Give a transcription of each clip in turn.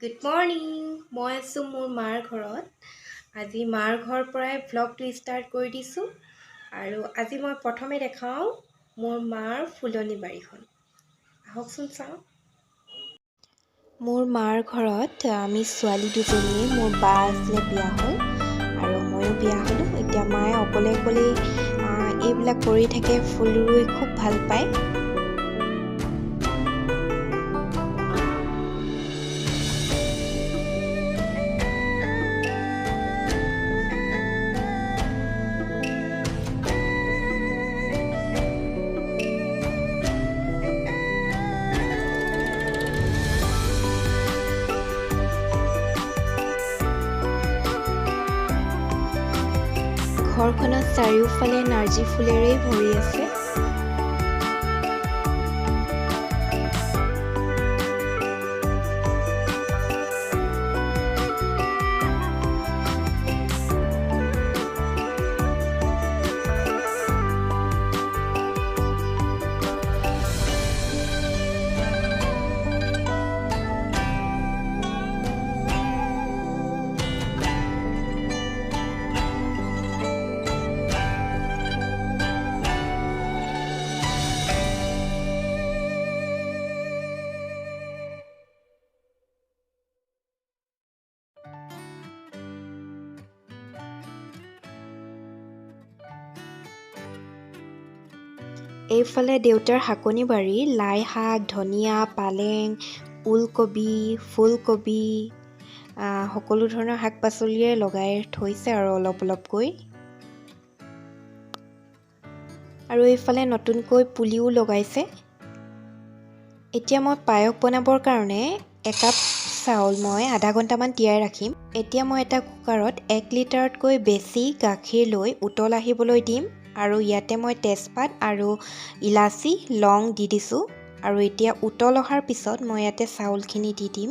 Good morning. মই আছোঁ মোৰ মাৰ ঘৰত। আজি মাৰ ঘৰৰ পৰাই ভ্লগটো ষ্টাৰ্ট কৰি দিছোঁ আৰু আজি মই প্ৰথমে দেখাওঁ মোৰ মাৰ ফুলনি বাৰীখন। আহকচোন চাওঁ। মোৰ মাৰ ঘৰত আমি ছোৱালী দুজনীয়ে, মোৰ বা আছিলে, বিয়া হ'ল আৰু ময়ো বিয়া হ'লোঁ। এতিয়া মায়ে অকলে অকলেই এইবিলাক কৰি থাকে, ফুল ৰুই খুব ভাল পায়। ঘৰখনত চাৰিওফালে নাৰ্জী ফুলেৰেই ভৰি আছে। এইফালে দেউতাৰ শাকনি বাৰী, লাই শাক, ধনিয়া, পালেং, ওলকবি, ফুলকবি, সকলো ধৰণৰ শাক পাচলিয়ে লগাই থৈছে আৰু অলপ অলপকৈ। আৰু এইফালে নতুনকৈ পুলিও লগাইছে। এতিয়া মই পায়স বনাবৰ কাৰণে একাপ চাউল মই আধা ঘণ্টামান তিয়াই ৰাখিম। এতিয়া মই এটা কুকাৰত 1 লিটাৰতকৈ বেছি গাখীৰ লৈ উতল আহিবলৈ দিম আৰু ইয়াতে মই তেজপাত আৰু ইলাচি, লং দি দিছোঁ। আৰু এতিয়া উতল অহাৰ পিছত মই ইয়াতে চাউলখিনি দি দিম।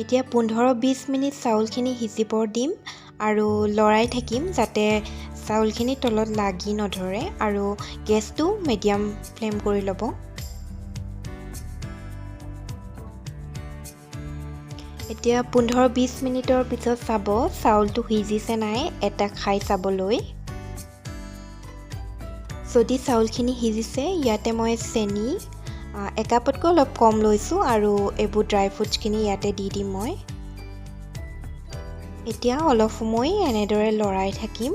এতিয়া 15-20 মিনিট চাউলখিনি সিজিব দিম আৰু লৰাই থাকিম, যাতে চাউলখিনি তলত লাগি নধৰে আৰু গেছটো মিডিয়াম ফ্লেম কৰি ল'ব। এতিয়া 15-20 মিনিটৰ পিছত চাব চাউলটো সিজিছে নাই, এটা খাই চাবলৈ। যদি চাউলখিনি সিজিছে, ইয়াতে মই চেনি একাপতকৈ অলপ কম লৈছোঁ আৰু এইবোৰ ড্ৰাই ফ্ৰুটছখিনি ইয়াতে দি দিম মই। এতিয়া অলপ সময় এনেদৰে লৰাই থাকিম।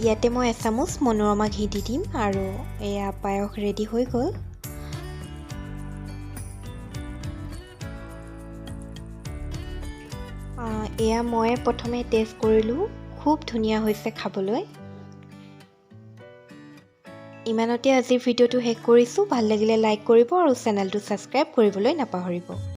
ইয়াতে মই এচামুচ মনোৰমা ঘি দি দিম আৰু এয়া পায়স ৰেডি হৈ গ'ল। এয়া মই প্ৰথমে টেষ্ট কৰিলোঁ, খুব ধুনীয়া হৈছে খাবলৈ। ইমানতে আজিৰ ভিডিঅ'টো শেষ কৰিছোঁ। ভাল লাগিলে লাইক কৰিব আৰু চেনেলটো ছাবস্ক্ৰাইব কৰিবলৈ নাপাহৰিব।